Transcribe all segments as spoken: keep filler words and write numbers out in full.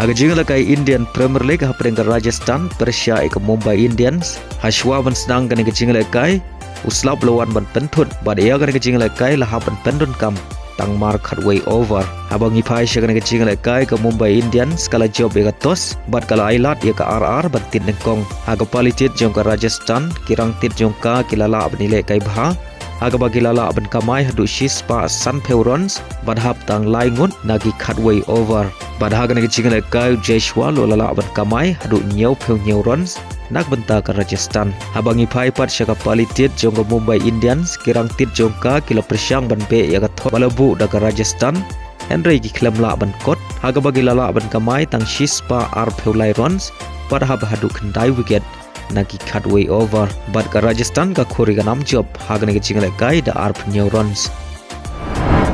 Ha ka jingïalehkai Indian Premier League hapdeng ka Rajasthan pyrshah ïa ka Mumbai Indians, ha shuwa ban sdang kane ka jingïalehkai, u slap la wan ban pynthut bad ïa kane ka jingïalehkai la hap ban pyndonkam tang mar khatwei over. Haba ngi phai sha kane ka jingïalehkai, ka Mumbai Indians ka la jop ïa ka toss bad ka la ailad ïa ka ar ar ban tied nyngkong. Ha ka pali tied jong ka Rajasthan, ki rangtied jong ka ki la lah ban ïalehkai bha, ha kaba ki la lah ban kamai haduh shispah sanphew runs bad hap tang lai ngut na ki khatwei over. Bad ha kane ka jingïalehkai, u Jaiswal u la lah ban kamai haduh hynñiewphew hynñiew runs na ka bynta ka Rajasthan. Haba ngi phai pat sha ka pali tied jong ka Mumbai Indians, ki rangtied jong ka ki la pyrshang ban beh ïa ka thoh ba la buh da ka Rajasthan, hynrei ki khlem lah ban kot, ha kaba ki la lah ban kamai tang shispah arphew lai runs bad hap haduh khyndai wicket na ki khatwei over. Bad ka Rajasthan ka khur ïa ka nam jop ha kane ka jingïalehkai da arphew hynñiew runs.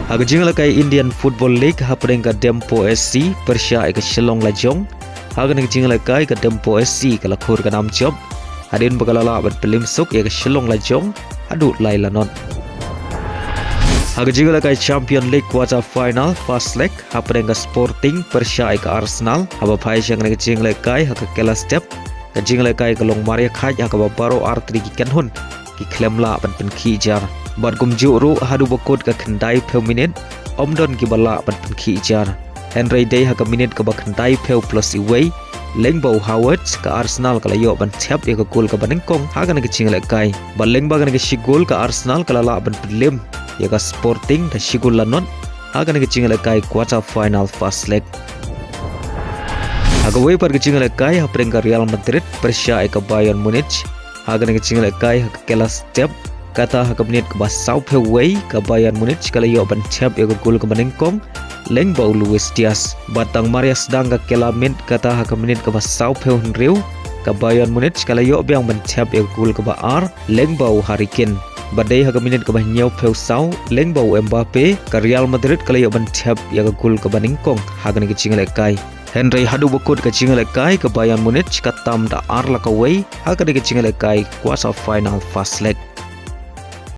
Ha ka jingïalehkai Indian Football League hapdeng ka Dempo S C pyrshah ïa ka Shillong Lajong, ha kane ka jingïalehkai ka Dempo S C ka la khur ïa ka nam jop hadien ba ka la lah ban pynlip suk ïa ka Shillong Lajong haduh lai lanot. Ha ka jingïalehkai Champion League quarter final first leg hapdeng ka Sporting pyrshah ïa ka Arsenal, haba phai sha kane ka jingïalehkai ha ka Calais Step, ka jingïalehkai ka long mar ïakhaid ha kaba baroh artylli ki kynhun ki khlem lah ban pynkhih jar. Bad kumjuh ruh haduh ba kut ka khyndaiphew minit, ym don kiba lah ban pynkhih jar. Hynrei dei ha ka minit kaba khyndaiphew plus iwei, lyngba u Havertz, ka Arsenal ka la ïoh ban thep ïa ka gol kaba nyngkong ha kane ka jingïalehkai. Bad lyngba kane ka shi gol, ka Arsenal ka la lah ban pynlip ïa ka Sporting da shi gol lanot ha kane ka jingïalehkai quarter final first leg. Ha kawei pat ka jingïalehkai hapdeng ka Real Madrid pyrshah ïa ka Bayern Munich, ha kane ka jingïalehkai ha ka Calais Step, kata ha ka minit kaba sawphew wei, ka Bayern Munich ka la ïoh ban thep ïa ka gol kaba nyngkong lyngba u Luis Diaz. Bad tang mar ïa sdang ka kylla miet, kata ha ka minit kaba sawphew hynriew, ka Bayern Munich ka la ïoh biang ban thep ïa ka gol kaba ar lyngba u Harry Kane. Bad dei ha ka minit kaba hynñiewphew saw, lyngba u Mbappe, ka Real Madrid ka la ïoh ban thep ïa ka gol kaba nyngkong ha kane ka jingïalehkai. Hynrei haduh ba kut ka jingïalehkai, ka Bayern Munich ka tam da ar la kawei ha kane ka jingïalehkai quarter final first leg.